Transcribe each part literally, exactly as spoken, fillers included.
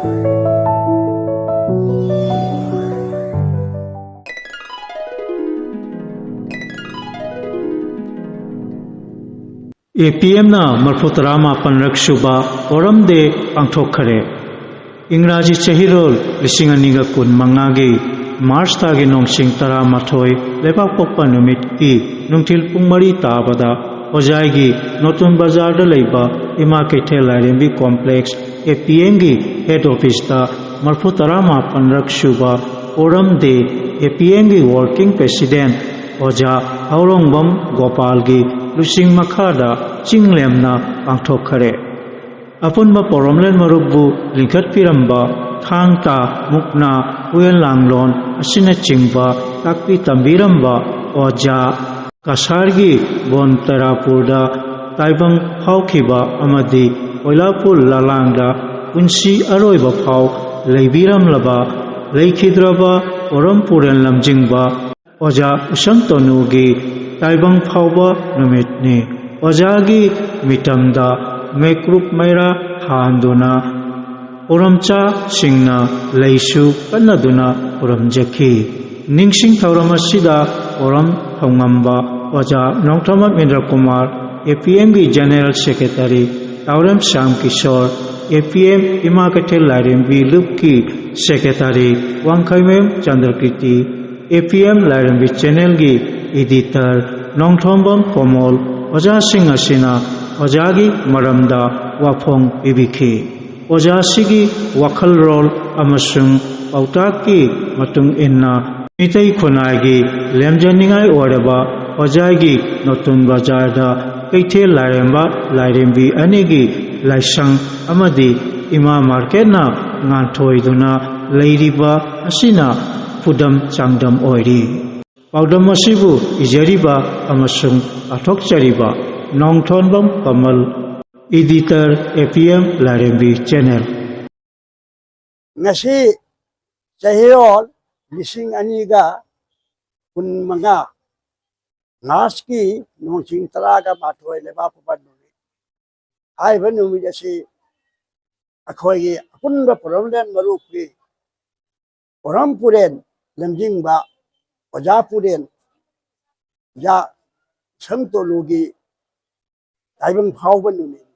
ꯑꯦ ꯄꯤ ꯑꯦꯝꯅ ꯃꯔꯐꯨ ꯇꯔꯥ ꯃꯥꯄꯟꯔꯛ ꯁꯨꯕ ꯐꯣꯔꯝ ꯗꯦ ꯄꯥꯡꯊꯣꯛꯈꯔꯦ꯫ ꯏꯪꯒ꯭ꯔꯥꯖꯤ ꯆꯍꯤꯔꯣꯜ ꯂꯤꯁꯤꯡ ꯑꯅꯤꯒ ꯀꯨꯟ ꯃꯉꯥꯒꯤ ꯃꯥꯔꯆ ꯊꯥꯒꯤ ꯅꯣꯡꯁꯤꯡ ꯇꯔꯥꯃꯥꯊꯣꯏ ꯂꯩꯕꯥꯛꯄꯣꯛꯄ ꯅꯨꯃꯤꯠꯀꯤ ꯅꯨꯡꯊꯤꯜ ꯄꯨꯡ ꯃꯔꯤ ꯇꯥꯕꯗ ꯍꯣꯖꯥꯏꯒꯤ ꯅꯣꯇꯨꯟ ꯕꯖꯥꯔꯗ ꯂꯩꯕ ꯏꯃꯥ ꯀꯩꯊꯦꯜ ꯂꯥꯏꯔꯦꯝꯕꯤ ꯀꯣꯝꯄ꯭ꯂꯦꯛꯁ ꯑꯦ ꯄꯤ ꯑꯦꯝꯒꯤ ꯍꯦꯗ ꯑꯣꯐꯤꯁꯇ ꯃꯔꯐꯨ ꯇꯔꯥ ꯃꯥꯄꯟꯔꯛ ꯁꯨꯕ ꯐꯣꯔꯝ ꯗꯦ ꯑꯦ ꯄꯤ ꯑꯦꯝꯒꯤ ꯋꯥꯔꯀꯤꯡ ꯄ꯭ꯔꯦꯁꯤꯗꯦꯟ ꯑꯣꯖꯥ ꯍꯥꯎꯔꯣꯡꯕꯝ ꯒꯣꯄꯥꯜꯒꯤ ꯂꯨꯆꯤꯡ ꯃꯈꯥꯗ ꯆꯤꯡ ꯂꯦꯝꯅ ꯄꯥꯡꯊꯣꯛꯈꯔꯦ꯫ ꯑꯄꯨꯟꯕ ꯄꯣꯔꯣꯝꯂꯦꯟ ꯃꯔꯨꯞꯄꯨ ꯂꯤꯡꯈꯠꯄꯤꯔꯝꯕ ꯊꯥꯡ ꯇꯥ, ꯃꯨꯛꯅꯥ, ꯍꯨꯌꯦꯟ ꯂꯥꯡꯂꯣꯟ ꯑꯁꯤꯅꯆꯤꯡꯕ ꯇꯥꯛꯄꯤ ꯇꯝꯕꯤꯔꯝꯕ ꯑꯣꯖꯥ ꯀꯁꯥꯔꯒꯤ ꯕꯣꯟ ꯇꯔꯥꯄꯨꯔꯗ ꯇꯥꯏꯕꯪ ꯐꯥꯎꯈꯤꯕ ꯑꯃꯗꯤ ꯀꯣꯏꯂꯥꯄꯨꯔ ꯂꯂꯥꯡꯗ ꯄꯨꯟꯁꯤ ꯑꯔꯣꯏꯕ ꯐꯥꯎ ꯂꯩꯕꯤꯔꯝꯂꯕ ꯂꯩꯈꯤꯗ꯭ꯔꯕ ꯄꯣꯔꯝ ꯄꯨꯔꯦꯟ ꯂꯝꯖꯤꯡꯕ ꯑꯣꯖꯥ ꯎꯁꯝ ꯇꯣꯅꯨꯒꯤ ꯇꯥꯏꯕꯪ ꯐꯥꯎꯕ ꯅꯨꯃꯤꯠꯅꯤ꯫ ꯑꯣꯖꯥꯒꯤ ꯃꯤꯇꯝꯗ ꯃꯩꯀ꯭ꯔꯨꯞ ꯃꯩꯔꯥ ꯊꯥꯟꯗꯨꯅ ꯄꯣꯔꯝꯆꯥꯁꯤꯡꯅ ꯂꯩꯁꯨ ꯀꯠꯅꯗꯨꯅ ꯈꯨꯔꯨꯝꯖꯈꯤ꯫ ꯅꯤꯡꯁꯤꯡ ꯊꯧꯔꯝ ꯑꯁꯤꯗ ꯄꯣꯔꯝ ꯊꯧꯉꯝꯕ ꯑꯣꯖꯥ ꯅꯣꯡꯊꯣꯝꯕꯝ ꯏꯟꯗ꯭ꯔ ꯀꯨꯃꯥꯔ, ꯑꯦ ꯄꯤ ꯑꯦꯝꯒꯤ ꯖꯦꯅꯦꯔꯦꯜ ꯁꯦꯀ꯭ꯔꯦꯇꯔꯤ ꯇꯥꯎꯔꯦꯝ ꯁ꯭ꯌꯥꯝ ꯀꯤꯁꯣꯔ, ꯑꯦ ꯄꯤ ꯑꯦꯝ ꯏꯃꯥ ꯀꯩꯊꯦꯜ ꯂꯥꯏꯔꯦꯝꯕꯤ ꯂꯨꯞꯀꯤ ꯁꯦꯀ꯭ꯔꯦꯇꯔꯤ ꯋꯥꯡꯈꯩꯃꯌꯨꯝ ꯆꯟꯗ꯭ꯔꯀꯤꯔꯇꯤ, ꯑꯦ ꯄꯤ ꯑꯦꯝ ꯂꯥꯏꯔꯦꯝꯕꯤ ꯆꯦꯅꯦꯜꯒꯤ ꯏꯗꯤꯇꯔ ꯅꯣꯡꯊꯣꯝꯕꯝ ꯀꯣꯃꯣꯜ, ꯑꯣꯖꯥꯁꯤꯡ ꯑꯁꯤꯅ ꯑꯣꯖꯥꯒꯤ ꯃꯔꯝꯗ ꯋꯥꯐꯣꯡ ꯄꯤꯕꯤꯈꯤ꯫ ꯑꯣꯖꯥꯁꯤꯒꯤ ꯋꯥꯈꯜꯂꯣꯟ ꯑꯃꯁꯨꯡ ꯄꯥꯎꯇꯥꯛꯀꯤ ꯃꯇꯨꯡ ꯏꯟꯅ ꯃꯤꯇꯩ ꯈꯨꯟꯅꯥꯏꯒꯤ ꯂꯦꯝꯖꯅꯤꯡꯉꯥꯏ ꯑꯣꯏꯔꯕ ꯑꯣꯖꯥꯒꯤ ꯅꯣꯇꯨꯟ ꯕꯖꯥꯔꯗ ꯀꯩꯊꯦꯜ ꯂꯥꯏꯔꯦꯝꯕ ꯂꯥꯏꯔꯦꯝꯕꯤ ꯑꯅꯤꯒꯤ ꯂꯥꯏꯁꯪ ꯑꯃꯗꯤ ꯏꯃꯥ ꯃꯥꯔꯀꯦꯠꯅ ꯉꯥꯟꯊꯣꯏꯗꯨꯅ ꯂꯩꯔꯤꯕ ꯑꯁꯤꯅ ꯈꯨꯗꯝ ꯆꯥꯡꯗꯝ ꯑꯣꯏꯔꯤ꯫ ꯄꯥꯎꯗꯝ ꯑꯁꯤꯕꯨ ꯏꯖꯔꯤꯕ ꯑꯃꯁꯨꯡ ꯄꯥꯊꯣꯛꯆꯔꯤꯕ ꯅꯣꯡꯊꯣꯟꯕꯝ ꯀꯃꯜ, ꯏꯗꯤꯇꯔ, ꯑꯦ ꯄꯤ ꯑꯦꯝ ꯂꯥꯏꯔꯦꯝꯕꯤ ꯆꯦꯅꯦꯜ꯫ ꯉꯁꯤ ꯆꯍꯤꯔꯣꯜ ꯂꯤꯁꯤꯡ ꯑꯅꯤꯒ ꯀꯨꯟ ꯃꯉꯥ, ꯃꯥꯔꯆꯀꯤ ꯅꯣꯡꯁꯤꯡ ꯇꯔꯥꯒ ꯃꯥꯊꯣꯏ ꯂꯩꯕꯥꯛꯄꯣꯛꯄ ꯅꯨꯃꯤꯠ꯫ ꯍꯥꯏꯔꯤꯕ ꯅꯨꯃꯤꯠ ꯑꯁꯤ ꯑꯩꯈꯣꯏꯒꯤ ꯑꯄꯨꯟꯕ ꯄꯣꯔꯝꯂꯦꯟ ꯃꯔꯨꯞꯀꯤ ꯄꯣꯔꯝ ꯄꯨꯔꯦꯟ ꯂꯝꯖꯤꯡꯕ ꯑꯣꯖꯥ ꯄꯨꯔꯦꯟ, ꯑꯣꯖꯥ ꯁꯪ ꯇꯣꯂꯨꯒꯤ ꯇꯥꯏꯕꯪ ꯐꯥꯎꯕ ꯅꯨꯃꯤꯠ꯫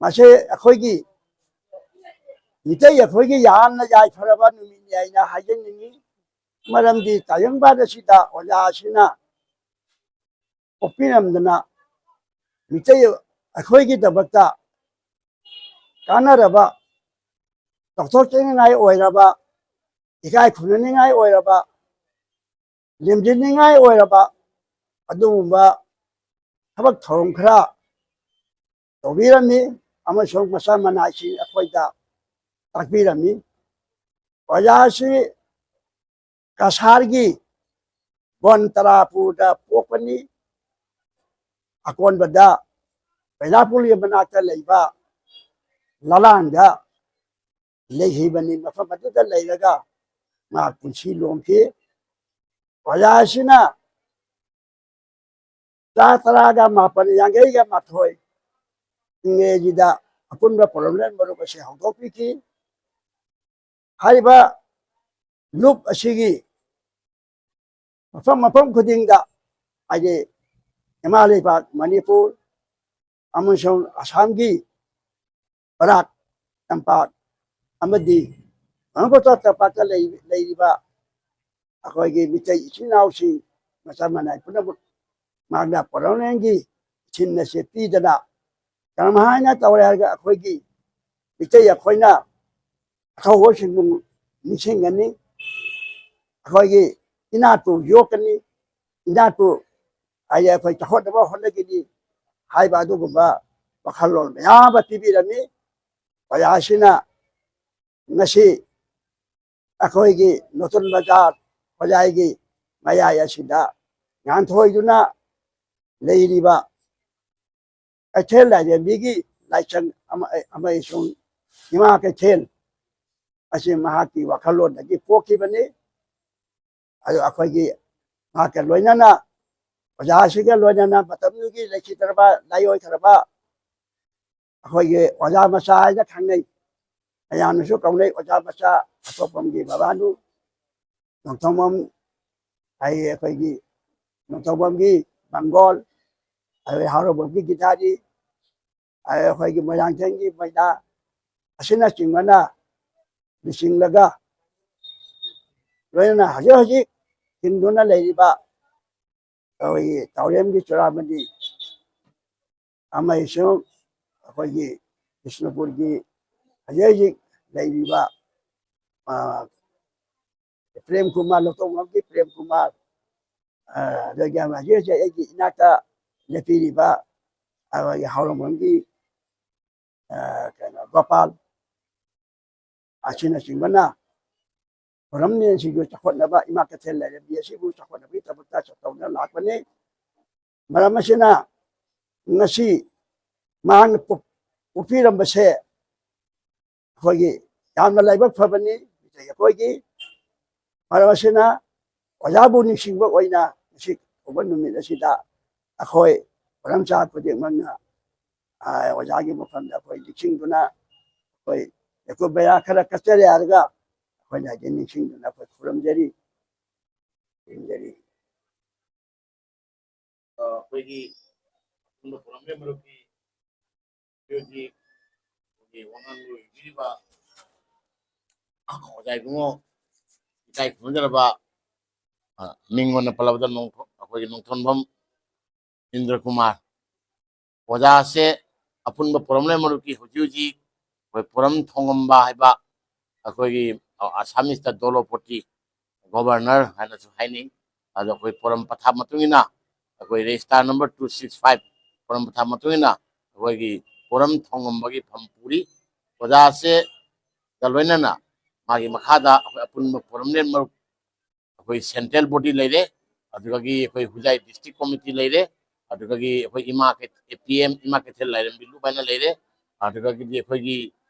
ꯃꯁꯤ ꯑꯩꯈꯣꯏꯒꯤ ꯃꯤꯇꯩ ꯑꯩꯈꯣꯏꯒꯤ ꯌꯥꯝꯅ ꯌꯥꯏꯐꯔꯕ ꯅꯨꯃꯤꯠꯅꯤ ꯍꯥꯏꯅ ꯍꯥꯏꯖꯅꯤꯡꯉꯤ꯫ ꯃꯔꯝꯗꯤ ꯇꯥꯏꯕꯪꯄꯥꯟ ꯑꯁꯤꯗ ꯑꯣꯖꯥ ꯑꯁꯤꯅ ꯄꯣꯛꯄꯤꯔꯝꯗꯅ ꯃꯤꯇꯩ ꯑꯩꯈꯣꯏꯒꯤꯗꯃꯛꯇ ꯀꯥꯟꯅꯔꯕ, ꯆꯥꯎꯊꯣꯛꯆꯅꯤꯡꯉꯥꯏ ꯑꯣꯏꯔꯕ, ꯏꯀꯥꯏ ꯈꯨꯝꯅꯅꯤꯡꯉꯥꯏ ꯑꯣꯏꯔꯕ, ꯂꯦꯝꯖꯅꯤꯡꯉꯥꯏ ꯑꯣꯏꯔꯕ ꯑꯗꯨꯒꯨꯝꯕ ꯊꯕꯛ ꯊꯧꯔꯝ ꯈꯔ ꯇꯧꯕꯤꯔꯝꯃꯤ ꯑꯃꯁꯨꯡ ꯃꯆꯥ ꯃꯅꯥꯏꯁꯤꯡ ꯑꯩꯈꯣꯏꯗ ꯇꯥꯛꯄꯤꯔꯝꯃꯤ꯫ ꯑꯣꯖꯥ ꯑꯁꯤ ꯀꯁꯥꯔꯒꯤ ꯕꯣꯟ ꯇꯔꯥꯄꯨꯔꯗ ꯄꯣꯛꯄꯅꯤ꯫ ꯑꯀꯣꯟꯕꯗ ꯕꯩꯂꯥꯄꯨꯔꯒꯤ ꯃꯅꯥꯛꯇ ꯂꯩꯕ ꯂꯂꯥꯡꯗ ꯂꯩꯈꯤꯕꯅꯤ꯫ ꯃꯐꯝ ꯑꯗꯨꯗ ꯂꯩꯔꯒ ꯃꯍꯥꯛ ꯄꯨꯟꯁꯤ ꯂꯣꯝꯈꯤ꯫ ꯑꯣꯖꯥ ꯑꯁꯤꯅ ꯆꯥ ꯇꯔꯥꯒ ꯃꯥꯄꯟ ꯌꯥꯡꯈꯩꯒ ꯃꯥꯊꯣꯏ ꯏꯪꯔꯦꯖꯤꯗ ꯑꯄꯨꯟꯕ ꯄꯣꯔꯝꯂꯦꯟ ꯃꯔꯨꯞ ꯑꯁꯤ ꯍꯧꯗꯣꯛꯄꯤꯈꯤ꯫ ꯍꯥꯏꯔꯤꯕ ꯂꯨꯞ ꯑꯁꯤꯒꯤ ꯃꯐꯝ ꯃꯐꯝ ꯈꯨꯗꯤꯡꯗ, ꯍꯥꯏꯗꯤ ꯏꯃꯥ ꯂꯩꯕꯥꯛ ꯃꯅꯤꯄꯨꯔ ꯑꯃꯁꯨꯡ ꯑꯁꯥꯝꯒꯤ ꯕꯔꯥꯛ ꯇꯝꯄꯥꯛ ꯑꯃꯗꯤ ꯕ꯭ꯔꯍꯃꯄꯨꯇ꯭ꯔ ꯇꯝꯄꯥꯛꯇ ꯂꯩ-, ꯂꯩꯔꯤꯕ ꯑꯩꯈꯣꯏꯒꯤ ꯃꯤꯇꯩ ꯏꯆꯤꯟ ꯏꯅꯥꯎꯁꯤꯡ ꯃꯆꯥ ꯃꯅꯥꯏ ꯄꯨꯝꯅꯃꯛ ꯃꯍꯥꯛꯅ ꯄꯣꯔꯝꯂꯦꯟꯒꯤ ꯁꯤꯟ ꯑꯁꯤ ꯄꯤꯗꯅ ꯀꯔꯝꯍꯥꯏꯅ ꯇꯧꯔꯦ ꯍꯥꯏꯔꯒ ꯑꯩꯈꯣꯏꯒꯤ ꯃꯤꯇꯩ ꯑꯩꯈꯣꯏꯅ ꯑꯊꯧꯕꯁꯤꯡꯕꯨ ꯅꯤꯡꯁꯤꯡꯒꯅꯤ꯫ ꯑꯩꯈꯣꯏꯒꯤ ꯏꯅꯥꯠꯄꯨ ꯌꯣꯛꯀꯅꯤ, ꯏꯅꯥꯠꯄꯨ ꯍꯥꯏꯗꯤ ꯑꯩꯈꯣꯏ ꯆꯥꯎꯈꯠꯅꯕ ꯍꯣꯠꯅꯒꯅꯤ ꯍꯥꯏꯕ ꯑꯗꯨꯒꯨꯝꯕ ꯋꯥꯈꯜꯂꯣꯟ ꯃꯌꯥꯝ ꯑꯃ ꯄꯤꯕꯤꯔꯝꯃꯤ꯫ ꯑꯣꯖꯥꯁꯤꯅ ꯉꯁꯤ ꯑꯩꯈꯣꯏꯒꯤ ꯅꯣꯇꯟ ꯕꯖꯥꯔ ꯍꯣꯖꯥꯏꯒꯤ ꯃꯌꯥꯏ ꯑꯁꯤꯗ ꯉꯥꯟꯊꯣꯏꯗꯨꯅ ꯂꯩꯔꯤꯕ ꯀꯩꯊꯦꯜ ꯂꯥꯏꯔꯦꯝꯕꯤꯒꯤ ꯂꯥꯏꯁꯪ ꯑꯃ, ꯑꯃꯁꯨꯡ ꯏꯃꯥ ꯀꯩꯊꯦꯜ ꯑꯁꯤ ꯃꯍꯥꯛꯀꯤ ꯋꯥꯈꯜꯂꯣꯟꯗꯒꯤ ꯄꯣꯛꯈꯤꯕꯅꯤ꯫ ꯑꯗꯨ ꯑꯩꯈꯣꯏꯒꯤ ꯃꯍꯥꯛꯀ ꯂꯣꯏꯅꯅ, ꯑꯣꯖꯥꯁꯤꯒ ꯂꯣꯏꯅꯅ ꯃꯇꯝꯗꯨꯒꯤ ꯂꯩꯈꯤꯗ꯭ꯔꯕ, ꯂꯥꯏꯑꯣꯏꯈ꯭ꯔꯕ ꯑꯩꯈꯣꯏꯒꯤ ꯑꯣꯖꯥ ꯃꯆꯥ ꯍꯥꯏꯅ ꯈꯪꯅꯩ, ꯃꯌꯥꯝꯅꯁꯨ ꯀꯧꯅꯩ ꯑꯣꯖꯥ ꯃꯆꯥ ꯑꯇꯣꯞꯄꯝꯒꯤ ꯕꯕꯥꯅꯨ, ꯅꯣꯡꯊꯣꯡꯕꯝ, ꯑꯩ ꯑꯩꯈꯣꯏꯒꯤ ꯅꯣꯡꯊꯣꯡꯕꯝꯒꯤ ꯃꯪꯒꯣꯜ, ꯑꯗꯩ ꯍꯥꯎꯔꯣꯡꯕꯝꯒꯤ ꯒꯤꯇꯥꯔꯤ, ꯑꯗꯩ ꯑꯩꯈꯣꯏꯒꯤ ꯃꯣꯏꯔꯥꯡꯊꯦꯝꯒꯤ ꯃꯩꯅꯥ ꯑꯁꯤꯅꯆꯤꯡꯕꯅ ꯂꯨꯆꯤꯡꯂꯒ ꯂꯣꯏꯅꯅ ꯍꯧꯖꯤꯛ ꯍꯧꯖꯤꯛ ꯍꯤꯡꯗꯨꯅ ꯂꯩꯔꯤꯕ ꯑꯩꯈꯣꯏꯒꯤ ꯇꯥꯎꯔꯦꯝꯒꯤ ꯆꯨꯔꯥꯃꯅꯤ ꯑꯃꯗꯤ ꯁꯨꯝ ꯑꯩꯈꯣꯏꯒꯤ ꯕꯤꯁꯅꯨꯄꯨꯔꯒꯤ ꯍꯧꯖꯤꯛ ꯍꯧꯖꯤꯛ ꯂꯩꯔꯤꯕ, ꯑ, ꯄ꯭ꯔꯦꯝ ꯀꯨꯃꯥꯔ, ꯂꯧꯇꯣꯡꯕꯝꯒꯤ ꯄ꯭ꯔꯦꯝ ꯀꯨꯃꯥꯔ, ꯑ, ꯑꯗꯒꯤ ꯍꯧꯖꯤꯛ ꯍꯧꯖꯤꯛ ꯑꯩꯒꯤ ꯏꯅꯥꯛꯇ ꯂꯦꯞꯄꯤꯔꯤꯕ ꯑꯩꯈꯣꯏꯒꯤ ꯍꯥꯎꯔꯣꯡꯕꯝꯒꯤ, ꯑ, ꯀꯩꯅꯣ, ꯒꯣꯄꯥꯜ ꯑꯁꯤꯅꯆꯤꯡꯕꯅ ꯈꯨꯔꯝꯂꯦꯟꯁꯤꯡꯕꯨ ꯆꯥꯎꯈꯠꯅꯕ, ꯏꯃꯥ ꯀꯩꯊꯦꯜ ꯂꯥꯏꯔꯦꯝꯕꯤ ꯑꯁꯤꯕꯨ ꯆꯥꯎꯈꯠꯅꯕꯒꯤꯗꯃꯛꯇ ꯇꯧꯗꯨꯅ ꯂꯥꯛꯄꯅꯤ꯫ ꯃꯔꯝ ꯑꯁꯤꯅ ꯉꯁꯤ ꯃꯍꯥꯛꯅ ꯄꯣꯛ-, ꯄꯣꯛꯄꯤꯔꯝꯕꯁꯦ ꯑꯩꯈꯣꯏꯒꯤ ꯌꯥꯝꯅ ꯂꯥꯏꯕꯛ ꯐꯕꯅꯤ꯫ ꯑꯩꯈꯣꯏꯒꯤ ꯃꯔꯝ ꯑꯁꯤꯅ ꯑꯣꯖꯥꯕꯨ ꯅꯤꯡꯁꯤꯡꯕ ꯑꯣꯏꯅ ꯉꯁꯤ ꯀꯧꯕ ꯅꯨꯃꯤꯠ ꯑꯁꯤꯗ ꯑꯩꯈꯣꯏ ꯈꯨꯔꯝꯆꯥ ꯈꯨꯗꯤꯡꯃꯛꯅ, ꯑ, ꯑꯣꯖꯥꯒꯤ ꯃꯐꯝꯗ ꯑꯩꯈꯣꯏ ꯅꯤꯡꯁꯤꯡꯗꯨꯅ ꯑꯩꯈꯣꯏ ꯂꯩꯀꯨꯞ ꯃꯩꯔꯥ ꯈꯔ ꯀꯠꯆꯔꯦ ꯍꯥꯏꯔꯒ ꯑꯩꯈꯣꯏꯅ ꯍꯧꯖꯤꯛ ꯅꯤꯡꯁꯤꯡꯗꯨꯅ ꯑꯩꯈꯣꯏ ꯈꯨꯔꯨꯝꯖꯔꯤ, ꯈꯨꯔꯨꯝꯖꯔꯤ꯫ ꯑ, ꯑꯩꯈꯣꯏꯒꯤ ꯑꯄꯨꯟꯕ ꯈꯨꯔꯝꯂꯦꯟ ꯃꯔꯨꯞꯀꯤ ꯍꯧꯖꯤꯛ ꯍꯧꯖꯤꯛ ꯑꯩꯈꯣꯏꯒꯤ ꯋꯥꯉꯥꯡ ꯂꯣꯏꯕꯤꯔꯤꯕ ꯑꯣꯖꯥ ꯏꯕꯨꯡꯉꯣ, ꯏꯀꯥꯏ ꯈꯨꯝꯅꯖꯔꯕ, ꯑ, ꯃꯤꯡ ꯑꯣꯏꯅ ꯄꯜꯂꯕꯗ ꯅꯣꯡꯊꯣ-, ꯑꯩꯈꯣꯏꯒꯤ ꯅꯣꯡꯊꯣꯟꯕꯝ ꯏꯟꯗ꯭ꯔ ꯀꯨꯃꯥꯔ꯫ ꯑꯣꯖꯥꯁꯦ ꯑꯄꯨꯟꯕ ꯄꯣꯔꯝꯂꯦꯟ ꯃꯔꯨꯞꯀꯤ ꯍꯧꯖꯤꯛ ꯍꯧꯖꯤꯛ ꯑꯩꯈꯣꯏ ꯄꯣꯔꯝ ꯊꯣꯡꯉꯝꯕ ꯍꯥꯏꯕ ꯑꯩꯈꯣꯏꯒꯤ, ꯑ, ꯑꯁꯥꯃꯤꯁꯇ ꯗꯣꯂꯣꯄꯇꯤ, ꯒꯣꯕꯔꯅꯔ ꯍꯥꯏꯅꯁꯨ ꯍꯥꯏꯅꯩ꯫ ꯑꯗꯣ ꯑꯩꯈꯣꯏ ꯄꯣꯔꯝ ꯄꯊꯥꯞ ꯃꯇꯨꯡ ꯏꯟꯅ, ꯑꯩꯈꯣꯏ register number two six five ꯄꯣꯔꯝ ꯄꯊꯥꯞ ꯃꯇꯨꯡ ꯏꯟꯅ ꯑꯩꯈꯣꯏꯒꯤ ꯄꯣꯔꯝ ꯊꯣꯡꯉꯝꯕꯒꯤ ꯐꯝ ꯄꯨꯔꯤ꯫ ꯑꯣꯖꯥꯁꯦꯒ ꯂꯣꯏꯅꯅ ꯃꯥꯒꯤ ꯃꯈꯥꯗ ꯑꯩꯈꯣꯏ ꯑꯄꯨꯟꯕ ꯄꯣꯔꯝꯂꯦꯟ ꯃꯔꯨꯞ, ꯑꯩꯈꯣꯏ ꯁꯦꯟꯇ꯭ꯔꯦꯜ ꯕꯣꯗꯤ ꯂꯩꯔꯦ, ꯑꯗꯨꯗꯒꯤ ꯑꯩꯈꯣꯏ ꯍꯨꯖꯥꯏ ꯗꯤꯁꯇ꯭ꯔꯤꯛ ꯀꯣꯃꯤꯇꯤ ꯂꯩꯔꯦ, ꯑꯗꯨꯗꯒꯤ ꯑꯩꯈꯣꯏ ꯏꯃꯥ ꯀꯩ-, ꯑꯦ ꯄꯤ ꯑꯦꯝ, ꯏꯃꯥ ꯀꯩꯊꯦꯜ ꯂꯥꯏꯔꯦꯝꯕꯤ ꯂꯨꯞ ꯍꯥꯏꯅ ꯂꯩꯔꯦ, ꯑꯗꯨꯗꯒꯤꯗꯤ ꯑꯩꯈꯣꯏꯒꯤ,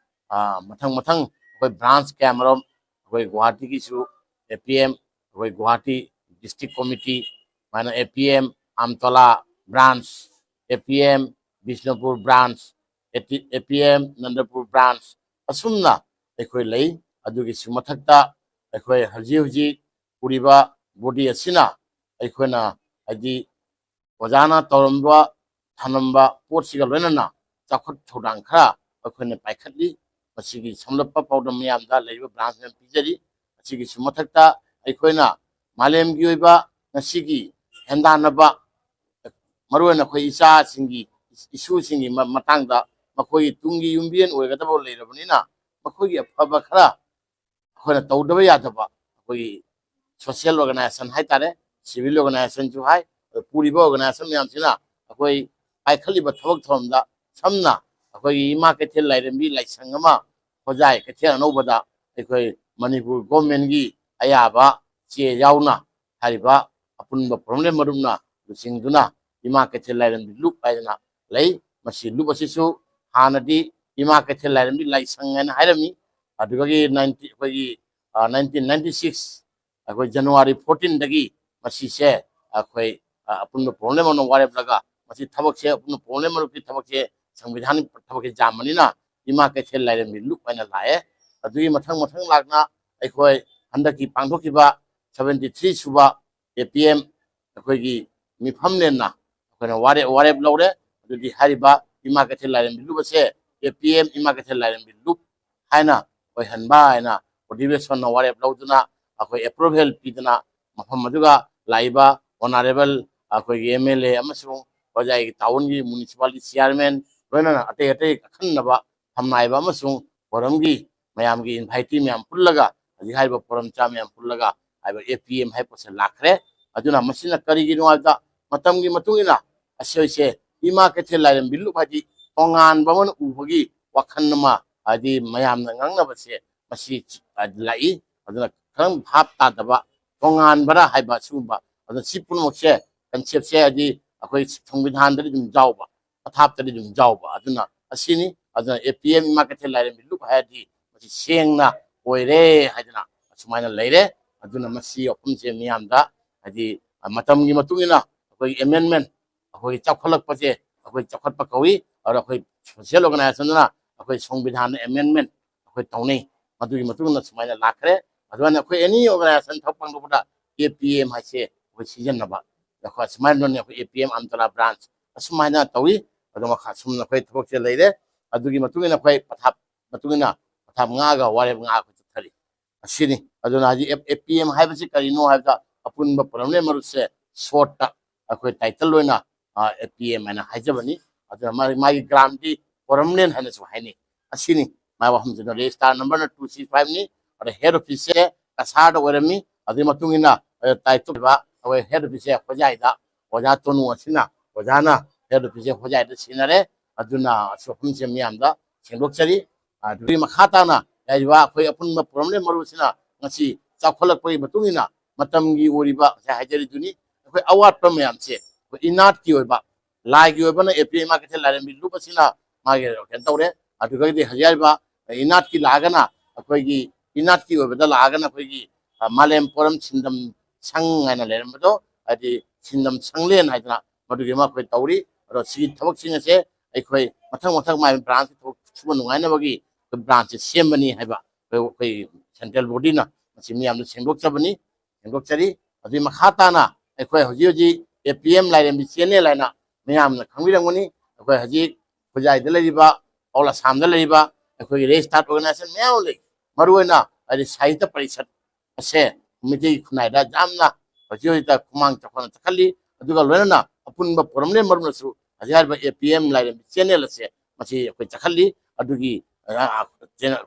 ꯑ, ꯃꯊꯪ ꯃꯊꯪ ꯑꯩꯈꯣꯏ ꯕ꯭ꯔꯥꯟꯁ ꯀꯌꯥꯃꯔꯣꯝ ꯑꯩꯈꯣꯏ ꯒꯨꯋꯥꯍꯥꯇꯤꯒꯤꯁꯨ ꯑꯦ ꯄꯤ ꯑꯦꯝ, ꯑꯩꯈꯣꯏ ꯒꯨꯋꯥꯍꯥꯇꯤ ꯗꯤꯁꯇ꯭ꯔꯤꯛ ꯀꯣꯃꯤꯇꯤ, ꯁꯨꯃꯥꯏꯅ ꯑꯦ ꯄꯤ ꯑꯦꯝ ꯑꯝꯇꯣꯂꯥ ꯕ꯭ꯔꯥꯟꯁ, ꯑꯦ ꯄꯤ ꯑꯦꯝ ꯕꯤꯁꯅꯨꯄꯨꯔ ꯕ꯭ꯔꯥꯟꯁ, ꯑꯦ ꯄꯤ ꯑꯦꯝ ꯅꯟꯗꯄꯨꯔ ꯕ꯭ꯔꯥꯟꯁ ꯑꯁꯨꯝꯅ ꯑꯩꯈꯣꯏ ꯂꯩ꯫ ꯑꯗꯨꯒꯤꯁꯨ ꯃꯊꯛꯇ ꯑꯩꯈꯣꯏ ꯍꯧꯖꯤꯛ ꯍꯧꯖꯤꯛ ꯄꯨꯔꯤꯕ ꯕꯣꯗꯤ ꯑꯁꯤꯅ ꯑꯩꯈꯣꯏꯅ ꯍꯥꯏꯗꯤ ꯑꯣꯖꯥꯅ ꯇꯧꯔꯝꯕ ꯊꯝꯂꯝꯕ ꯄꯣꯠꯁꯤꯒ ꯂꯣꯏꯅꯅ ꯆꯥꯎꯈꯠ ꯊꯧꯔꯥꯡ ꯈꯔ ꯑꯩꯈꯣꯏꯅ ꯄꯥꯏꯈꯠꯂꯤ꯫ ꯃꯁꯤꯒꯤ ꯁꯝꯂꯞꯄ ꯄꯥꯎꯗꯝ ꯃꯌꯥꯝꯗ ꯂꯩꯔꯤꯕ ꯕ꯭ꯔꯥꯟꯁ ꯃꯌꯥꯝ ꯄꯤꯖꯔꯤ꯫ ꯑꯁꯤꯒꯤꯁꯨ ꯃꯊꯛꯇ ꯑꯩꯈꯣꯏꯅ ꯃꯥꯂꯦꯝꯒꯤ ꯑꯣꯏꯕ ꯉꯁꯤꯒꯤ ꯍꯦꯟꯗꯥꯟꯅꯕ, ꯃꯔꯨꯑꯣꯏꯅ ꯑꯩꯈꯣꯏ ꯏꯆꯥꯁꯤꯡꯒꯤ, ꯏꯁꯨꯁꯤꯡꯒꯤ ꯃ-, ꯃꯇꯥꯡꯗ ꯃꯈꯣꯏꯒꯤ ꯇꯨꯡꯒꯤ ꯌꯨꯝꯕꯤꯔꯦꯟ ꯑꯣꯏꯒꯗꯕ ꯂꯩꯔꯕꯅꯤꯅ ꯃꯈꯣꯏꯒꯤ ꯑꯐꯕ ꯈꯔ ꯑꯩꯈꯣꯏꯅ ꯇꯧꯗꯕ ꯌꯥꯗꯕ ꯑꯩꯈꯣꯏꯒꯤ ꯁꯣꯁꯤꯌꯦꯜ ꯑꯣꯔꯒꯅꯥꯏꯖꯦꯁꯟ ꯍꯥꯏꯇꯥꯔꯦ, ꯁꯤꯚꯤꯜ ꯑꯣꯔꯒꯅꯥꯏꯖꯦꯁꯟꯁꯨ ꯍꯥꯏ, ꯑꯗꯣ ꯄꯨꯔꯤꯕ ꯑꯣꯔꯒꯅꯥꯏꯖꯦꯁꯟ ꯃꯌꯥꯝꯁꯤꯅ ꯑꯩꯈꯣꯏ ꯄꯥꯏꯈꯠꯂꯤꯕ ꯊꯕꯛ ꯊꯧꯔꯝꯗ ꯁꯝꯅ ꯑꯩꯈꯣꯏꯒꯤ ꯏꯃꯥ ꯀꯩꯊꯦꯜ ꯂꯥꯏꯔꯦꯝꯕꯤ ꯂꯥꯏꯁꯪ ꯑꯃ ꯍꯣꯖꯥꯏ ꯀꯩꯊꯦꯜ ꯑꯅꯧꯕꯗ ꯑꯩꯈꯣꯏ ꯃꯅꯤꯄꯨꯔ ꯒꯣꯔꯃꯦꯟꯒꯤ ꯑꯌꯥꯕ ꯆꯦ ꯌꯥꯎꯅ ꯍꯥꯏꯔꯤꯕ ꯑꯄꯨꯟꯕ ꯄ꯭ꯔꯣꯕ꯭ꯂꯦꯝ ꯃꯔꯨꯞꯅ ꯂꯨꯆꯤꯡꯗꯨꯅ ꯏꯃꯥ ꯀꯩꯊꯦꯜ ꯂꯥꯏꯔꯦꯝꯕꯤ ꯂꯨꯞ ꯍꯥꯏꯗꯅ ꯂꯩ꯫ ꯃꯁꯤ ꯂꯨꯞ ꯑꯁꯤꯁꯨ ꯍꯥꯟꯅꯗꯤ ꯏꯃꯥ ꯀꯩꯊꯦꯜ ꯂꯥꯏꯔꯦꯝꯕꯤ ꯂꯥꯏꯁꯪ ꯍꯥꯏꯅ ꯍꯥꯏꯔꯝꯃꯤ꯫ ꯑꯗꯨꯗꯒꯤ ꯅꯥꯏꯟꯇꯤ ꯑꯩꯈꯣꯏꯒꯤ ꯅꯥꯏꯟꯇꯤꯟ ꯅꯥꯏꯟꯇꯤ ꯁꯤꯛꯁ ꯑꯩꯈꯣꯏ ꯖꯅꯋꯥꯔꯤ ꯐꯣꯔꯇꯤꯟꯗꯒꯤ ꯃꯁꯤꯁꯦ ꯑꯩꯈꯣꯏ ꯑꯄꯨꯟꯕ ꯄ꯭ꯔꯣꯕ꯭ꯂꯦꯝ ꯑꯃ ꯋꯥꯔꯦꯞꯂꯒ ꯃꯁꯤ ꯊꯕꯛꯁꯦ, ꯑꯄꯨꯟꯕ ꯄ꯭ꯔꯣꯕ꯭ꯂꯦꯝ ꯃꯔꯨꯞꯀꯤ ꯊꯕꯛꯁꯦ ꯁꯪꯕꯤꯙꯥꯟ ꯊꯕꯛꯁꯦ ꯌꯥꯝꯕꯅꯤꯅ ꯏꯃꯥ ꯀꯩꯊꯦꯜ ꯂꯥꯏꯔꯦꯝꯕꯤ ꯂꯨꯞ ꯍꯥꯏꯅ ꯂꯥꯛꯑꯦ꯫ ꯑꯗꯨꯒꯤ ꯃꯊꯪ ꯃꯊꯪ ꯂꯥꯛꯅ ꯑꯩꯈꯣꯏ ꯍꯟꯗꯛꯀꯤ ꯄꯥꯡꯊꯣꯛꯈꯤꯕ ꯁꯚꯦꯟꯇꯤ ꯊ꯭ꯔꯤ ꯁꯨꯕ ꯑꯦ ꯄꯤ ꯑꯦꯝ ꯑꯩꯈꯣꯏꯒꯤ ꯃꯤꯐꯝꯅꯦꯅ ꯑꯩꯈꯣꯏꯅ ꯋꯥꯔꯦꯞ, ꯋꯥꯔꯦꯞ ꯂꯧꯔꯦ꯫ ꯑꯗꯨꯗꯤ ꯍꯥꯏꯔꯤꯕ ꯏꯃꯥ ꯀꯩꯊꯦꯜ ꯂꯥꯏꯔꯦꯝꯕꯤ ꯂꯨꯞ ꯑꯁꯦ ꯑꯦ ꯄꯤ ꯑꯦꯝ ꯏꯃꯥ ꯀꯩꯊꯦꯜ ꯂꯥꯏꯔꯦꯝꯕꯤ ꯂꯨꯞ ꯍꯥꯏꯅ ꯑꯣꯏꯍꯟꯕ ꯍꯥꯏꯅ ꯑꯣꯗꯤꯕꯦꯁꯟꯅ ꯋꯥꯔꯦꯞ ꯂꯧꯗꯨꯅ ꯑꯩꯈꯣꯏ ꯑꯦꯄ꯭ꯔꯨꯚꯦꯜ ꯄꯤꯗꯨꯅ ꯃꯐꯝ ꯑꯗꯨꯒ ꯂꯥꯛꯏꯕ ꯑꯣꯅꯔꯦꯕꯜ ꯑꯩꯈꯣꯏꯒꯤ ꯑꯦꯝ ꯑꯦꯜ ꯑꯦ ꯑꯃꯁꯨꯡ ꯍꯣꯖꯥꯏꯒꯤ ꯇꯥꯎꯟꯒꯤ ꯃ꯭ꯌꯨꯅꯤꯁꯤꯄꯥꯂꯤꯇꯤ ꯆꯤꯌꯥꯔꯃꯦꯟ ꯂꯣꯏꯅꯅ ꯑꯇꯩ ꯑꯇꯩ ꯑꯈꯟꯅꯕ ꯐꯝꯅꯥꯏꯕ ꯑꯃꯁꯨꯡ ꯐꯣꯔꯝꯒꯤ ꯃꯌꯥꯝꯒꯤ ꯏꯟꯚꯥꯏꯇꯤ ꯃꯌꯥꯝ ꯄꯨꯜꯂꯒ ꯍꯧꯖꯤꯛ ꯍꯥꯏꯔꯤꯕ ꯐꯣꯔꯝ ꯆꯥ ꯃꯌꯥꯝ ꯄꯨꯜꯂꯒ ꯍꯥꯏꯕ ꯑꯦ ꯄꯤ ꯑꯦꯝ ꯍꯥꯏꯕ ꯄꯣꯠꯁꯦ ꯂꯥꯛꯈ꯭ꯔꯦ꯫ ꯑꯗꯨꯅ ꯃꯁꯤꯅ ꯀꯔꯤꯒꯤꯅꯣ ꯍꯥꯏꯕꯗ ꯃꯇꯝꯒꯤ ꯃꯇꯨꯡ ꯏꯟꯅ ꯑꯁꯤꯁꯦ ꯏꯃꯥ ꯀꯩꯊꯦꯜ ꯂꯥꯏꯔꯦꯝꯕꯤ ꯂꯨꯞ ꯍꯥꯏꯗꯤ ꯇꯣꯉꯥꯟꯕ ꯑꯃꯅ ꯎꯕꯒꯤ ꯋꯥꯈꯜ ꯑꯃ ꯍꯥꯏꯗꯤ ꯃꯌꯥꯝꯅ ꯉꯥꯡꯅꯕꯁꯦ ꯃꯁꯤ ꯂꯥꯛꯏ꯫ ꯑꯗꯨꯅ ꯈꯔ ꯚꯥꯞ ꯇꯥꯗꯕ ꯇꯣꯉꯥꯟꯕꯔꯥ ꯍꯥꯏꯕ ꯁꯤꯒꯨꯝꯕ, ꯑꯗꯨꯅ ꯁꯤ ꯄꯨꯝꯅꯃꯛꯁꯦ ꯀꯟꯁꯦꯞꯁꯦ ꯍꯥꯏꯗꯤ ꯑꯩꯈꯣꯏ ꯁꯪꯕꯤꯙꯥꯟꯗꯗꯤ ꯑꯗꯨꯝ ꯌꯥꯎꯕ, ꯄꯊꯥꯞꯇꯗꯤ ꯑꯗꯨꯝ ꯌꯥꯎꯕ꯫ ꯑꯗꯨꯅ ꯑꯁꯤꯅꯤ꯫ ꯑꯗꯨꯅ ꯑꯦ ꯄꯤ ꯑꯦꯝ ꯏꯃꯥ ꯀꯩꯊꯦꯜ ꯂꯥꯏꯔꯦꯝꯕꯤ ꯂꯨꯞ ꯍꯥꯏꯔꯗꯤ ꯃꯁꯤ ꯁꯦꯡꯅ ꯑꯣꯏꯔꯦ ꯍꯥꯏꯗꯅ ꯑꯁꯨꯃꯥꯏꯅ ꯂꯩꯔꯦ꯫ ꯑꯗꯨꯅ ꯃꯁꯤ ꯋꯥꯐꯝꯁꯦ ꯃꯤꯌꯥꯝꯗ ꯍꯥꯏꯗꯤ ꯃꯇꯝꯒꯤ ꯃꯇꯨꯡ ꯏꯟꯅ ꯑꯩꯈꯣꯏꯒꯤ ꯑꯦꯃꯦꯟꯃꯦꯟ, ꯑꯩꯈꯣꯏꯒꯤ ꯆꯥꯎꯈꯠꯂꯛꯄꯁꯦ ꯑꯩꯈꯣꯏ ꯆꯥꯎꯈꯠꯄ ꯀꯧꯏ꯫ ꯑꯗꯨꯅ ꯑꯩꯈꯣꯏ ꯁꯣꯁꯤꯌꯦꯜ ꯑꯣꯔꯒꯅꯥꯏꯖꯦꯁꯟꯗꯨꯅ ꯑꯩꯈꯣꯏ ꯁꯪꯕꯤꯙꯥꯟꯗ ꯑꯦꯃꯦꯟꯃꯦꯟ ꯑꯩꯈꯣꯏ ꯇꯧꯅꯩ꯫ ꯃꯗꯨꯒꯤ ꯃꯇꯨꯡ ꯏꯟꯅ ꯁꯨꯃꯥꯏꯅ ꯂꯥꯛꯈ꯭ꯔꯦ꯫ ꯑꯗꯨꯃꯥꯏꯅ ꯑꯩꯈꯣꯏ ꯑꯦꯅꯤ ꯑꯣꯔꯒꯅꯥꯏꯖꯦꯁꯟ ꯊꯕꯛ ꯄꯥꯡꯊꯣꯛꯄꯗ ꯑꯦ ꯄꯤ ꯑꯦꯝ ꯍꯥꯏꯁꯦ ꯑꯩꯈꯣꯏ ꯁꯤꯖꯤꯟꯅꯕ꯫ ꯑꯩꯈꯣꯏ ꯑꯁꯨꯃꯥꯏꯅ ꯑꯩꯈꯣꯏ ꯑꯦ ꯄꯤ ꯑꯦꯝ ꯑꯝꯇꯂꯥ ꯕ꯭ꯔꯥꯟꯁ ꯑꯁꯨꯃꯥꯏꯅ ꯇꯧꯏ꯫ ꯑꯗꯨ ꯃꯈꯥ ꯁꯨꯝ ꯑꯩꯈꯣꯏ ꯊꯕꯛꯁꯦ ꯂꯩꯔꯦ꯫ ꯑꯗꯨꯒꯤ ꯃꯇꯨꯡ ꯏꯟꯅ ꯑꯩꯈꯣꯏ ꯄꯊꯥꯞ ꯃꯇꯨꯡ ꯏꯟꯅ ꯄꯊꯥꯞ ꯉꯥꯒ ꯋꯥꯔꯦꯞ ꯉꯥ ꯑꯩꯈꯣꯏ ꯆꯠꯊꯔꯤ꯫ ꯑꯁꯤꯅꯤ꯫ ꯑꯗꯨꯅ ꯍꯧꯖꯤꯛ ꯑꯦ ꯄꯤ ꯑꯦꯝ ꯍꯥꯏꯕꯁꯤ ꯀꯔꯤꯅꯣ ꯍꯥꯏꯕꯗ ꯑꯄꯨꯟꯕ ꯄꯣꯔꯝꯂꯦꯟ ꯃꯔꯨꯞꯁꯦ ꯁꯣꯔꯠꯇ ꯑꯩꯈꯣꯏ ꯇꯥꯏꯇꯜ ꯑꯣꯏꯅ ꯑꯦ ꯄꯤ ꯑꯦꯝ ꯍꯥꯏꯅ ꯍꯥꯏꯖꯕꯅꯤ꯫ ꯑꯗꯨꯅ ꯃꯥꯒꯤ ꯃꯥꯒꯤ ꯒ꯭ꯔꯥꯝꯗꯤ ꯄꯣꯔꯝꯂꯦꯟ ꯍꯥꯏꯅꯁꯨ ꯍꯥꯏꯅꯩ꯫ ꯑꯁꯤꯅꯤ ꯃꯥꯏ ꯋꯥꯐꯝꯁꯤꯅ꯫ ꯔꯦꯖꯤꯁꯇꯥꯔ ꯅꯝꯕꯔꯅ ꯇꯨ ꯁꯤꯛꯁ ꯐꯥꯏꯚꯅꯤ꯫ ꯑꯗ ꯍꯦꯗ ꯑꯣꯐꯤꯁꯁꯦ ꯀꯁꯥꯔꯗ ꯑꯣꯏꯔꯝꯃꯤ꯫ ꯑꯗꯨꯒꯤ ꯃꯇꯨꯡ ꯏꯟꯅ ꯇꯥꯏꯇꯜ ꯑꯣꯏꯕ ꯑꯩꯈꯣꯏ ꯍꯦꯗ ꯑꯣꯐꯤꯁꯁꯦ ꯍꯣꯖꯥꯏꯗ ꯑꯣꯖꯥ ꯇꯣꯅꯨ ꯑꯁꯤꯅ ꯑꯣꯖꯥꯅ ꯍꯦꯗ ꯑꯣꯐꯤꯁꯁꯦ ꯍꯣꯖꯥꯏꯗ ꯁꯤꯟꯅꯔꯦ꯫ ꯑꯗꯨꯅ ꯑꯁꯤ ꯋꯥꯐꯝꯁꯦ ꯃꯤꯌꯥꯝꯗ ꯁꯦꯡꯗꯣꯛꯆꯔꯤ꯫ ꯑꯗꯨꯒꯤ ꯃꯈꯥ ꯇꯥꯅ ꯂꯩꯔꯤꯕ ꯑꯩꯈꯣꯏ ꯑꯄꯨꯟꯕ ꯄꯣꯔꯝꯂꯦꯟ ꯃꯔꯨꯞꯁꯤꯅ ꯉꯁꯤ ꯆꯥꯎꯈꯠꯂꯛꯄꯒꯤ ꯃꯇꯨꯡ ꯏꯟꯅ ꯃꯇꯝꯒꯤ ꯑꯣꯏꯔꯤꯕ ꯉꯁꯥꯏ ꯍꯥꯏꯖꯔꯤꯗꯨꯅꯤ, ꯑꯩꯈꯣꯏ ꯑꯋꯥꯠꯄ ꯃꯌꯥꯝꯁꯦ ꯑꯩꯈꯣꯏ ꯏꯅꯥꯠꯀꯤ ꯑꯣꯏꯕ, ꯂꯥꯏꯒꯤ ꯑꯣꯏꯕꯅ ꯑꯦ ꯄꯤ ꯑꯦꯝ ꯃꯥꯔꯀꯦꯠꯁꯦ ꯂꯥꯏꯔꯦꯝꯕꯤ ꯂꯨꯞ ꯑꯁꯤꯅ ꯃꯥꯒꯤ ꯀꯩꯅꯣ ꯇꯧꯔꯦ꯫ ꯑꯗꯨꯗꯒꯤꯗꯤ ꯍꯧꯖꯤꯛ ꯍꯥꯏꯔꯤꯕ ꯏꯅꯥꯠꯀꯤ ꯂꯥꯛꯑꯒꯅ ꯑꯩꯈꯣꯏꯒꯤ ꯏꯅꯥꯠꯀꯤ ꯑꯣꯏꯕꯗ ꯂꯥꯛꯑꯒꯅ ꯑꯩꯈꯣꯏꯒꯤ, ꯑ, ꯃꯥꯂꯦꯝ ꯄꯣꯔꯝ ꯁꯤꯟꯗꯝ ꯁꯪ ꯍꯥꯏꯅ ꯂꯩꯔꯝꯕꯗꯣ, ꯍꯥꯏꯗꯤ ꯁꯤꯟꯗꯝ ꯁꯪꯂꯦꯟ ꯍꯥꯏꯗꯅ ꯃꯗꯨꯒꯤ ꯑꯃ ꯑꯩꯈꯣꯏ ꯇꯧꯔꯤ꯫ ꯑꯗꯣ ꯁꯤꯒꯤ ꯊꯕꯛꯁꯤꯡ ꯑꯁꯦ ꯑꯩꯈꯣꯏ ꯃꯊꯪ ꯃꯊꯪ ꯃꯥꯏ ꯕ꯭ꯔꯥꯟꯁꯀꯤ ꯊꯕꯛ ꯁꯨꯕ ꯅꯨꯡꯉꯥꯏꯅꯕꯒꯤ ꯑꯩꯈꯣꯏ ꯕ꯭ꯔꯥꯟꯁꯁꯦ ꯁꯦꯝꯕꯅꯤ ꯍꯥꯏꯕ ꯑꯩꯈꯣꯏ, ꯑꯩꯈꯣꯏ ꯁꯦꯟꯇ꯭ꯔꯦꯜ ꯕꯣꯗꯤꯅ ꯃꯁꯤ ꯃꯤꯌꯥꯝꯗ ꯁꯦꯡꯗꯣꯛꯆꯕꯅꯤ, ꯁꯦꯡꯗꯣꯛꯆꯔꯤ꯫ ꯑꯗꯨꯒꯤ ꯃꯈꯥ ꯇꯥꯅ ꯑꯩꯈꯣꯏ ꯍꯧꯖꯤꯛ ꯍꯧꯖꯤꯛ ꯑꯦ ꯄꯤ ꯑꯦꯝ ꯂꯥꯏꯔꯦꯝꯕꯤ ꯆꯦꯅꯦꯜ ꯍꯥꯏꯅ ꯃꯌꯥꯝꯅ ꯈꯪꯕꯤꯔꯝꯒꯅꯤ꯫ ꯑꯩꯈꯣꯏ ꯍꯧꯖꯤꯛ ꯈꯨꯖꯥꯏꯗ ꯂꯩꯔꯤꯕ, ꯑꯣꯜ ꯑꯁꯥꯝꯗ ꯂꯩꯔꯤꯕ ꯑꯩꯈꯣꯏꯒꯤ ꯔꯦꯖꯤꯁꯇꯥꯔ ꯑꯣꯔꯒꯅꯥꯏꯖꯦꯁꯟ ꯃꯌꯥꯝ ꯑꯃ ꯂꯩ꯫ ꯃꯔꯨꯑꯣꯏꯅ ꯍꯥꯏꯗꯤ ꯁꯥꯍꯤꯇ꯭ꯌ ꯄꯔꯤꯁꯠ ꯑꯁꯦ ꯃꯤꯇꯩ ꯈꯨꯟꯅꯥꯏꯗ ꯌꯥꯝꯅ ꯍꯧꯖꯤꯛ ꯍꯧꯖꯤꯛꯇ ꯈꯨꯃꯥꯡ ꯆꯥꯎꯈꯠꯅ ꯆꯠꯈꯠꯂꯤ꯫ ꯑꯗꯨꯒ ꯂꯣꯏꯅꯅ ꯑꯄꯨꯟꯕ ꯄꯣꯔꯝꯂꯦꯟ ꯃꯔꯨꯞꯅꯁꯨ ꯍꯧꯖꯤꯛ ꯍꯥꯏꯔꯤꯕ ꯑꯦ ꯄꯤ ꯑꯦꯝ ꯂꯥꯏꯔꯦꯝꯕꯤ ꯆꯦꯅꯦꯜ ꯑꯁꯦ ꯃꯁꯤ ꯑꯩꯈꯣꯏ ꯆꯠꯈꯠꯂꯤ꯫ ꯑꯗꯨꯒꯤ, ꯑ, ꯆꯦꯅꯦꯜ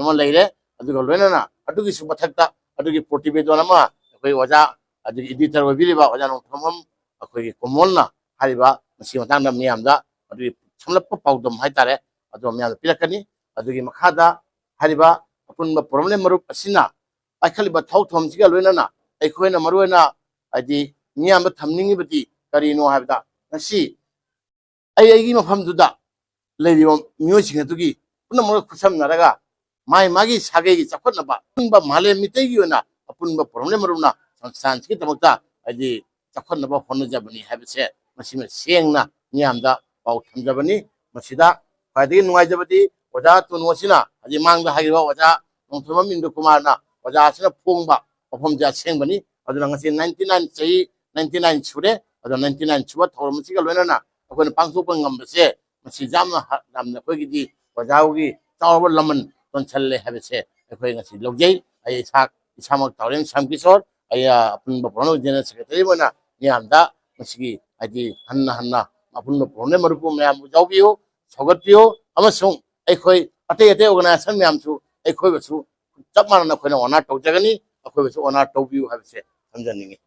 ꯑꯃ ꯂꯩꯔꯦ꯫ ꯑꯗꯨꯒ ꯂꯣꯏꯅꯅ ꯑꯗꯨꯒꯤꯁꯨ ꯃꯊꯛꯇ ꯑꯗꯨꯒꯤ ꯄ꯭ꯔꯣꯇꯤꯕꯦꯗꯣꯟ ꯑꯃ ꯑꯩꯈꯣꯏ ꯑꯣꯖꯥ ꯑꯗꯨꯒꯤ ꯏꯗꯤꯇꯔ ꯑꯣꯏꯕꯤꯔꯤꯕ ꯑꯣꯖꯥ ꯅꯣꯡꯊꯣꯝꯕꯝ ꯑꯩꯈꯣꯏꯒꯤ ꯀꯣꯃꯣꯜꯅ ꯍꯥꯏꯔꯤꯕ ꯃꯁꯤ ꯃꯇꯥꯡꯗ ꯃꯤꯌꯥꯝꯗ ꯑꯗꯨꯒꯤ ꯁꯝꯂꯞꯄ ꯄꯥꯎꯗꯝ ꯍꯥꯏꯇꯥꯔꯦ, ꯑꯗꯨ ꯃꯤꯌꯥꯝꯗ ꯄꯤꯔꯛꯀꯅꯤ꯫ ꯑꯗꯨꯒꯤ ꯃꯈꯥꯗ ꯍꯥꯏꯔꯤꯕ ꯑꯄꯨꯟꯕ ꯄꯣꯔꯝꯂꯦꯟ ꯃꯔꯨꯞ ꯑꯁꯤꯅ ꯄꯥꯏꯈꯠꯂꯤꯕ ꯊꯧ ꯊꯧꯔꯝꯁꯤꯒ ꯂꯣꯏꯅꯅ ꯑꯩꯈꯣꯏꯅ ꯃꯔꯨꯑꯣꯏꯅ ꯍꯥꯏꯗꯤ ꯃꯤꯌꯥꯝꯗ ꯊꯝꯅꯤꯡꯉꯤꯕꯗꯤ ꯀꯔꯤꯅꯣ ꯍꯥꯏꯕꯗ, ꯉꯁꯤ ꯑꯩ ꯑꯩꯒꯤ ꯃꯐꯝꯗꯨꯗ ꯂꯩꯔꯤꯕ ꯃꯤꯑꯣꯏꯁꯤꯡ ꯑꯗꯨꯒꯤ ꯄꯨꯝꯅꯃꯛ ꯈꯨꯠꯁꯝꯅꯔꯒ ꯃꯥꯒꯤ ꯃꯥꯒꯤ ꯁꯥꯒꯩꯒꯤ ꯆꯥꯎꯈꯠꯅꯕ ꯑꯄꯨꯟꯕ ꯃꯥꯂꯦꯝ ꯃꯤꯇꯩꯒꯤ ꯑꯣꯏꯅ ꯑꯄꯨꯟꯕ ꯄꯣꯔꯝꯂꯦꯟ ꯃꯔꯨꯞꯅ ꯁꯪꯁꯊꯥꯟꯁꯤꯒꯤꯗꯃꯛꯇ ꯍꯥꯏꯗꯤ ꯆꯥꯎꯈꯠꯅꯕ ꯍꯣꯠꯅꯖꯕꯅꯤ ꯍꯥꯏꯕꯁꯦ ꯃꯁꯤꯃ ꯁꯦꯡꯅ ꯃꯤꯌꯥꯝꯗ ꯄꯥꯎ ꯊꯝꯖꯕꯅꯤ꯫ ꯃꯁꯤꯗ ꯈ꯭ꯋꯥꯏꯗꯒꯤ ꯅꯨꯡꯉꯥꯏꯖꯕꯗꯤ ꯑꯣꯖꯥ ꯇꯣꯅꯨ ꯑꯁꯤꯅ ꯍꯧꯖꯤꯛ ꯃꯥꯡꯗ ꯍꯥꯏꯈꯤꯕ ꯑꯣꯖꯥ ꯅꯣꯡꯊꯣꯏꯕꯝ ꯏꯟꯗꯨ ꯀꯨꯃꯥꯔꯅ ꯑꯣꯖꯥ ꯑꯁꯤꯅ ꯐꯣꯡꯕ ꯋꯥꯐꯝꯁꯦ ꯑꯁꯦꯡꯕꯅꯤ꯫ ꯑꯗꯨꯅ ꯉꯁꯤ ninety nine, ꯆꯍꯤ ninety nine ꯁꯨꯔꯦ꯫ ꯑꯗꯣ ninety nine ꯁꯨꯕ ꯊꯧꯔꯝ ꯑꯁꯤꯒ ꯂꯣꯏꯅꯅ ꯑꯩꯈꯣꯏꯅ ꯄꯥꯡꯊꯣꯛꯄ ꯉꯝꯕꯁꯦ ꯃꯁꯤ ꯌꯥꯝꯅ ꯍ-, ꯌꯥꯝꯅ ꯑꯩꯈꯣꯏꯒꯤꯗꯤ ꯑꯣꯖꯥꯒꯤ ꯆꯥꯎꯔꯕ ꯂꯃꯟ ꯇꯣꯟꯁꯜꯂꯦ ꯍꯥꯏꯕꯁꯦ ꯑꯩꯈꯣꯏ ꯉꯁꯤ ꯂꯧꯖꯩ꯫ ꯑꯩ ꯏꯁꯥ, ꯏꯁꯥꯃꯛ ꯇꯥꯎꯔꯦꯝ ꯁ꯭ꯌꯥꯝ ꯀꯤꯁꯣꯔ, ꯑꯩ, ꯑ, ꯑꯄꯨꯟꯕ ꯄ꯭ꯔꯣꯒ꯭ꯔꯥꯝ ꯖꯦꯅꯔꯦꯜ ꯁꯦꯀ꯭ꯔꯦꯇꯔꯤ ꯑꯣꯏꯅ ꯃꯤꯌꯥꯝꯗ ꯃꯁꯤꯒꯤ ꯍꯥꯏꯗꯤ ꯍꯟꯅ ꯍꯟꯅ ꯑꯄꯨꯟꯕ ꯄ꯭ꯔꯣꯒ꯭ꯔꯥꯝ ꯃꯔꯨꯞ ꯃꯌꯥꯝꯕꯨ ꯌꯥꯎꯕꯤꯌꯨ, ꯁꯧꯒꯠꯄꯤꯌꯨ, ꯑꯃꯁꯨꯡ ꯑꯩꯈꯣꯏ ꯑꯇꯩ ꯑꯇꯩ ꯑꯣꯔꯒꯅꯥꯏꯖꯦꯁꯟ ꯃꯌꯥꯝꯁꯨ ꯑꯩꯈꯣꯏꯕꯨꯁꯨ ꯆꯞ ꯃꯥꯟꯅꯅ ꯑꯩꯈꯣꯏꯅ ꯑꯣꯅꯔ ꯇꯧꯖꯒꯅꯤ, ꯑꯩꯈꯣꯏꯕꯨꯁꯨ ꯑꯣꯅꯔ ꯇꯧꯕꯤꯌꯨ ꯍꯥꯏꯕꯁꯦ ꯊꯝꯖꯅꯤꯡꯉꯤ꯫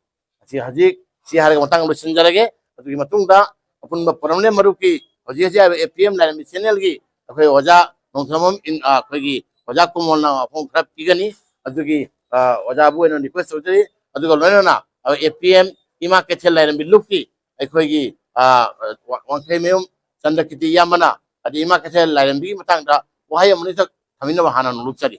ꯑꯁꯤ ꯍꯧꯖꯤꯛ ꯁꯤ ꯍꯥꯏꯔꯒ ꯃꯇꯥꯡ ꯂꯣꯏꯁꯤꯟꯖꯔꯒꯦ꯫ ꯑꯗꯨꯒꯤ ꯃꯇꯨꯡꯗ ꯑꯄꯨꯟꯕ ꯄ꯭ꯔꯣꯒ꯭ꯔꯥꯝ ꯃꯔꯨꯞꯀꯤ ꯍꯧꯖꯤꯛ ꯍꯧꯖꯤꯛ ꯍꯥꯏꯔꯤꯕ A P M ꯂꯥꯏꯔꯦꯝꯕꯤ ꯆꯦꯅꯦꯜꯒꯤ ꯑꯩꯈꯣꯏ ꯑꯣꯖꯥ ꯅꯣꯡꯊꯣꯝꯕꯝ ꯏꯟ-, ꯑ, ꯑꯩꯈꯣꯏꯒꯤ ꯑꯣꯖꯥ ꯀꯨꯃꯣꯜꯅ ꯋꯥꯐꯝ ꯈꯔ ꯄꯤꯒꯅꯤ꯫ ꯑꯗꯨꯒꯤ, ꯑ, ꯑꯣꯖꯥꯕꯨ ꯑꯣꯏꯅ ꯔꯤꯀ꯭ꯋꯦꯁ ꯇꯧꯖꯔꯤ꯫ ꯑꯗꯨꯒ ꯂꯣꯏꯅꯅ, ꯑ, A P M ꯏꯃꯥ ꯀꯩꯊꯦꯜ ꯂꯥꯏꯔꯦꯝꯕꯤ ꯂꯨꯞꯀꯤ ꯑꯩꯈꯣꯏꯒꯤ, ꯑ, ꯋꯥ-, ꯋꯥꯡꯈꯩꯃꯌꯨꯝ ꯆꯟꯗ꯭ꯔꯀꯤꯔꯇꯤ ꯏꯌꯥꯝꯕꯅ, ꯑꯗꯩ ꯏꯃꯥ ꯀꯩꯊꯦꯜ ꯂꯥꯏꯔꯦꯝꯕꯤꯒꯤ ꯃꯇꯥꯡꯗ ꯋꯥꯍꯩ ꯑꯃꯅꯤꯈꯛ ꯊꯝꯕꯤꯅꯕ ꯍꯥꯟꯅ ꯅꯣꯡꯂꯨꯛꯆꯔꯤ꯫